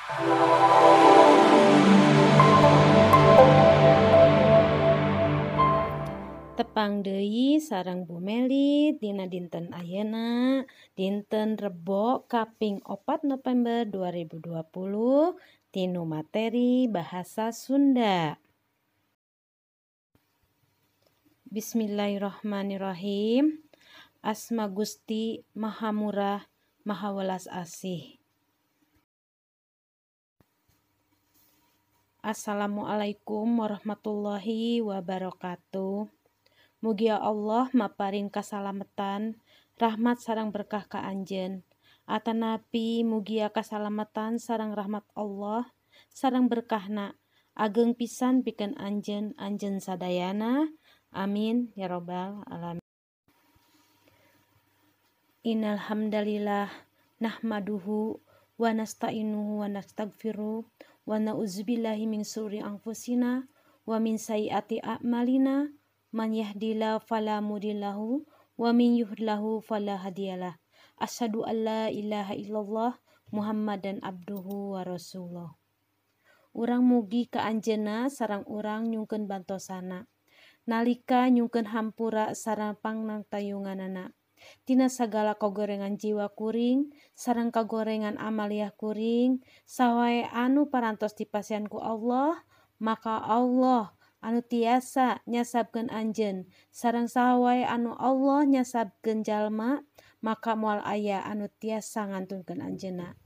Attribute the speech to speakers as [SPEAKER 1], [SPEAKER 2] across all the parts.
[SPEAKER 1] Tepang deui sareng Bu Meli dina dinten ayeuna, dinten Rebo kaping 4 November 2020 tinu materi Bahasa Sunda. Bismillahirrahmanirrahim. Asma Gusti Maha Murah Maha Welas Asih. Assalamualaikum warahmatullahi wabarakatuh. Mugia Allah maparin kasalamatan, rahmat sareng berkah ka anjeun. Atanapi mugia kasalamatan sareng rahmat Allah sareng berkahna ageng pisan pikeun anjeun, anjeun sadayana. Amin ya robbal alamin. Innal hamdalillah nahmaduhu wa nasta'inuhu wa nastaghfiruh wa na'udzubillahi min syururi anfusina wa min sayyiati a'malina. Man yahdihillahu fala mudillahu wa min yuhdillahu fala hadiyalah. Asyhadu an la ilaha illallah Muhammadan abduhu wa rasuluh. Urang mugi ka anjeunna sareng urang nyungkeun bantosana. Nalika nyungkeun hampura sareng pangnangtayunganana. Tina sagala kagorengan jiwa kuring sareng kagorengan amaliah kuring sawae anu parantos dipasihan ku Allah, maka Allah anu tiasa nyasabkeun anjeun sareng saha wae anu Allah nyasabkeun jalma, maka moal aya anu tiasa ngantunkeun anjeunna.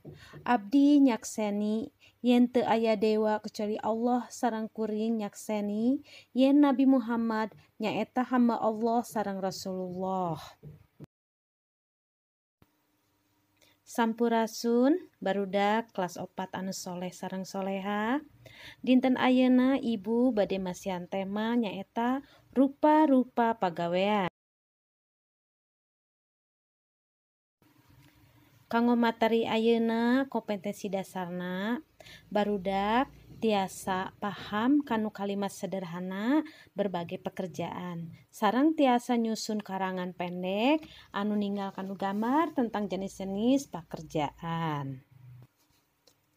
[SPEAKER 1] Abdi nyakseni yen teu aya dewa kecuali Allah sareng kuring nyakseni yen Nabi Muhammad nyaeta hamba Allah sareng Rasulullah. Sampurasun barudak kelas 4 anu soleh sareng soleha. Dinten ayeuna ibu bade masihan tema nyaeta rupa-rupa pagawean. Kanggo materi ayeuna kompetensi dasarna barudak tiasa paham kanu kalimat sederhana berbagai pekerjaan. Sareng tiasa nyusun karangan pendek anu ninggal kanu gambar tentang jenis-jenis pekerjaan.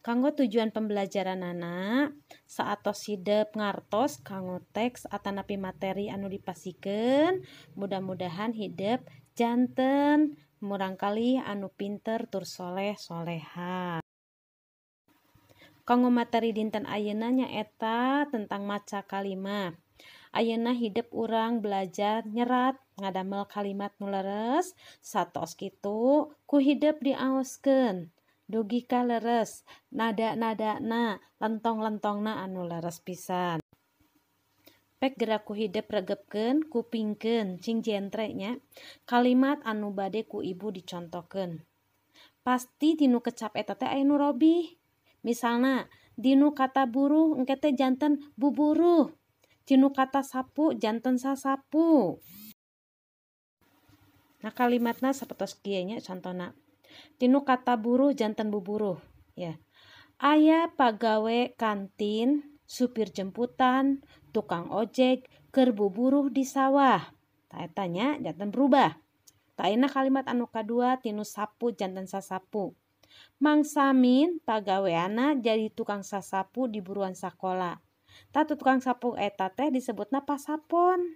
[SPEAKER 1] Kanggo tujuan pembelajaranana saatos hidep ngartos kanggo teks atanapi materi anu dipasikeun, mudah-mudahan hidep janten murangkalih anu pinter tur soleh soleha. Kanggo materi dinten ayeuna nyaeta tentang maca kalimat. Ayeuna hidep urang belajar nyerat ngadamel kalimat nu leres, satos kitu ku hidep diaoskeun dugi ka leres, nada-nadana, lentong-lentongna anu leres pisan. Pek gerak ku hidep regepkeun, kupingkeun cing jentre nya. Kalimat anu bade ku ibu dicontohkeun. Pasti tinu kecap eta teh aya nu robih. Misalna, dinu kata buruh engke teh janten buburuh. Dinu kata sapu janten sasapu. Nah, kalimatna sapertos kieu nya contona. Tinu kata buruh janten buburuh ya. Aya pagawe kantin, supir jemputan, tukang ojek, keur buburuh di sawah. Tah eta nya janten berubah. Tah ayeuna kalimat anu kadua tinu sapu janten sasapu. Mang Samin pagaweana jadi tukang sasapu di buruan sakola. Tah tukang sapu eta teh disebutna pasapon.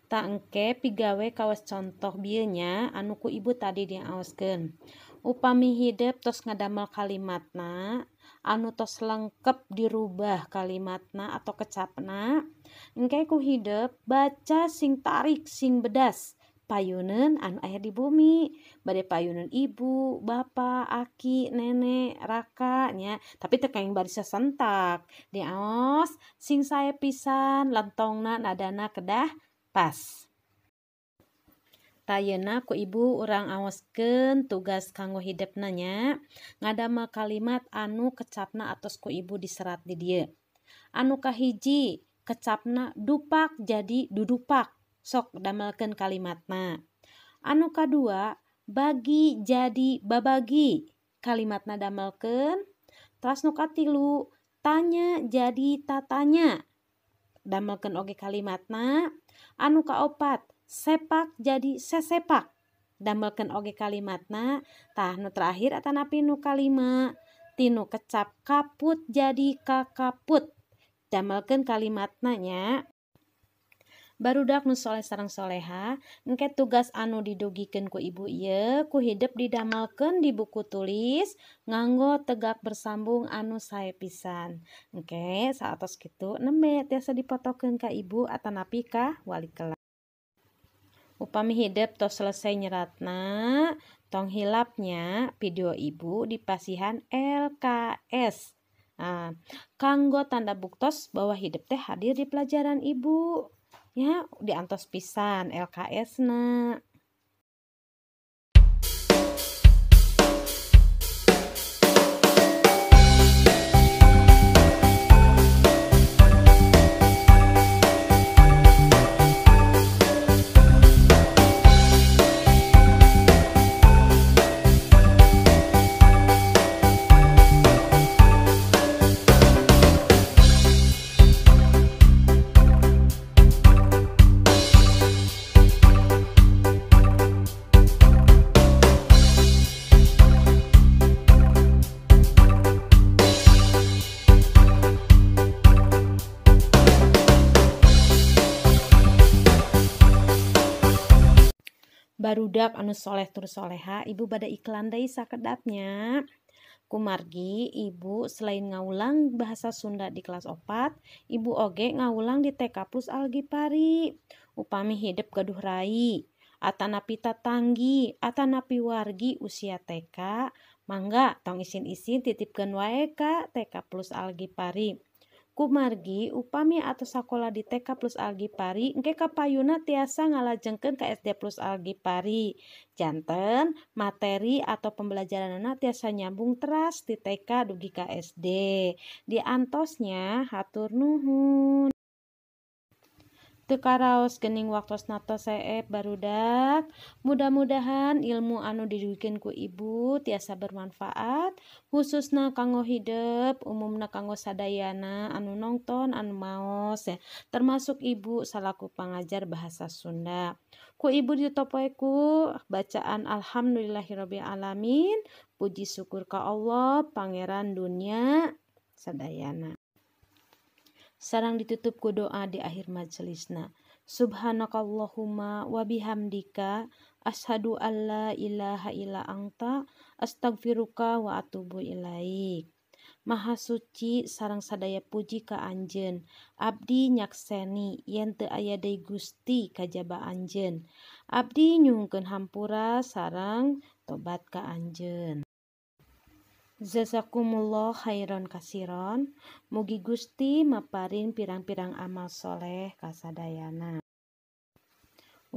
[SPEAKER 1] Tah engke pigawe kawas contoh bieu nya anu ku ibu tadi diaoskeun. Upami hidep tos ngadamel kalimatna anu tos lengkep dirubah kalimatna atau kecapna, engke ku hidep baca sing tarik sing bedas payuneun anu aya di bumi, bade payuneun ibu, bapa, aki, nenek, raka nya, tapi teu kenging bari sasentak. Diaos sing sae pisan lentongna nadana kedah pas. Tayeuna ku ibu urang aoskeun tugas kanggo hidepna nya, ngadamel kalimat anu kecapna atos ku ibu diserat di dieu. Anu kahiji kecapna dupak jadi dudupak. Sok damelkeun kalimatna. Anu kadua bagi jadi babagi, kalimatna damelkeun. Teras nu katilu tanya jadi tatanya, damelkeun oge kalimatna. Anu kaopat sepak jadi sesepak, Damelkeun oge kalimatna. Tah nu terakhir atanapi nu kalima, tinu kecap kaput jadi kakaput. Damelkeun kalimatna nya. Barudak nu soleh sareng soleha, engke tugas anu didugikeun ku ibu ieu ku hidep didamelkeun di buku tulis nganggo tegak bersambung anu sae pisan. Engke saatos kitu nembe tiasa dipotokeun ka ibu atanapi ka wali kelas. Upami hidep tos selesai nyeratna, tong hilapnya video ibu dipasihan LKS. Nah, kanggo tanda buktos bahwa hidep teh hadir di pelajaran ibu. Ya, diantos pisan LKS na. Barudak anu soleh tur soleha, ibu bade iklan deui sakedapnya. Kumargi ibu selain ngawulang bahasa Sunda di kelas 4, ibu oge ngawulang di TK Plus Algipari. Upami hidep gaduh rai, atanapi tatanggi, atanapi wargi usia TK, mangga tong isin-isin titipkeun wae ka TK Plus Algipari. Kumargi upami atau sakola di TK Plus Algipari engke kapayuna tiasa ngalajengkeun ka SD Plus Algipari. Janten materi atau pembelajaranna tiasa nyambung teras di TK dugi ka SD. Diantosnya hatur nuhun. Teu karaos geuning waktosna tos seep barudak. Mudah-mudahan ilmu anu didugikeun ku ibu tiasa bermanfaat, khususna kanggo hidep, umumna kanggo sadayana anu nongton, anu maos ya, termasuk ibu salaku pangajar bahasa Sunda. Ku ibu ditutup we ku bacaan alhamdulillahirabbil alamin, puji syukur ka Allah pangeran dunia sadayana. Sarang ditutup ku doa di akhir majelisna. Subhanakallahumma wa bihamdika asyhadu alla ilaha illa anta astaghfiruka wa atubu ilaik. Maha suci sareng sadaya puji ka anjeun. Abdi nyakseni yen teu aya deui Gusti kajaba anjeun. Abdi nyuhunkeun hampura sareng tobat ka anjeun. Jazakumullah khairan kasiron. Mugi Gusti maparin pirang-pirang amal soleh kasadayana.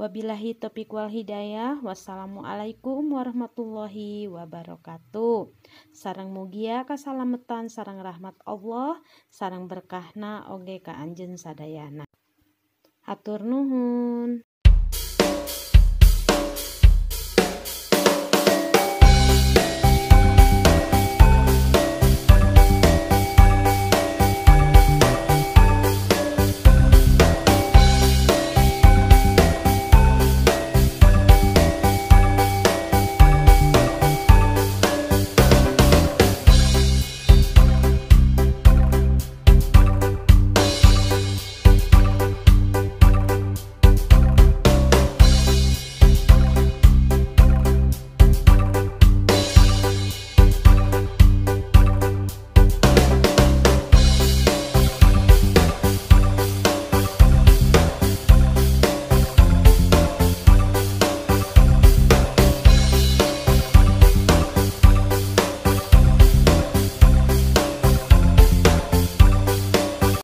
[SPEAKER 1] Wabillahi taufiq wal hidayah. Wassalamualaikum warahmatullahi wabarakatuh. Sareng mugia kasalametan sareng rahmat Allah, sareng berkahna oge ka anjeun sadayana. Hatur nuhun.